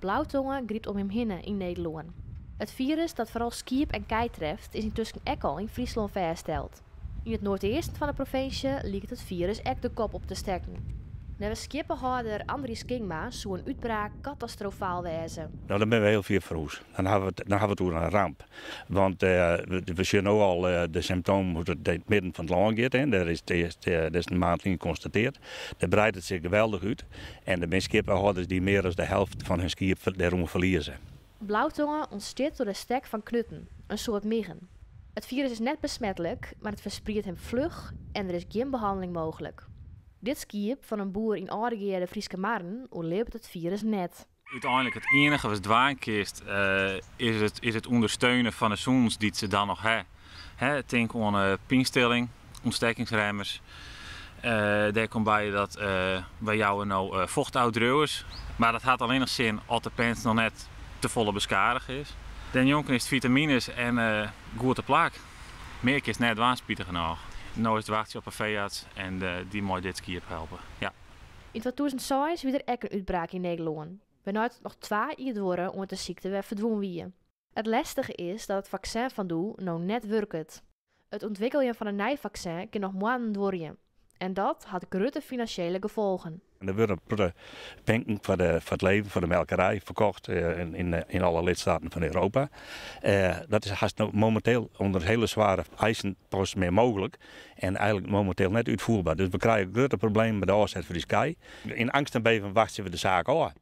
Blautonge grypt om him hinne yn Nederlân. It firus dat foaral skiep en kij treft, is yntusken ek al yn Fryslân fêststeld. Yn it noardeasten fan de provinsje liket it firus ek de kop op te stekken. Neffens skieppehâlder Andries Kingma soe in útbraak katastrofaal wêze. No, dan binne we hiel fier foar hûs. Dan hawwe we it, dan hawwe we it oer in ramp. Want we sjogge no al de symptomen hoe't it yn it midden fan it lân giet. Dêr is it is in maand lyn konstateard. Dêr breidt it sich geweldich út. En der binne skieppehâlders dy't mear as de helft fan hun skiep dêroan ferlieze. Blautonge ûntstiet troch de stek fan knutten, in soart miggen. It firus is net besmetlik, mar it ferspriedt him fluch en der is gjin behanneling mooglik. Dit skiep fan in boer yn Aldegea de Fryske Marren oerlibbet it firus net. Uteinlik it iennige watst dwaan kinst is it, is it ûndersteunen fan de sûnens dy't se dan noch ha. Hè, tink oan pynstilling, ûntstekkingsremmers. Dêr komt by dat wy jouwe no fochtôfdriuwers, mar dat hat allinnich sin as de pens noch net tefolle beskadige is. Dêrnjonken is it fitamines en goed te plak. Mear kinst net dwaan, spitigernôch. No is it wachtsjen op 'e feearts en dy mei dit skiep helpe. Ja. Yn 2006 wie der ek in útbraak yn Nederlân, wêrnei't it noch twa jier duorre oant de sykte wer ferdwûn wie. It lestige is dat it faksin fan doe no net wurket. It ûntwikkeljen fan in nij faksin kin noch moannen duorje. En dat hat grutte finansjele gefolgen. Der wurde in protte pinken foar de foar it leven, foar de melkerij ferkocht yn yn alle lidstaten fan Europa. Dat is hast no mominteel ûnder hiele sware eisen pas mear mooglik en eigenlik mominteel net útfoerber. Dus we krije grutte problemen mei de ôfset foar dy kij. Yn angst en beven wachtsje we de saak ôf.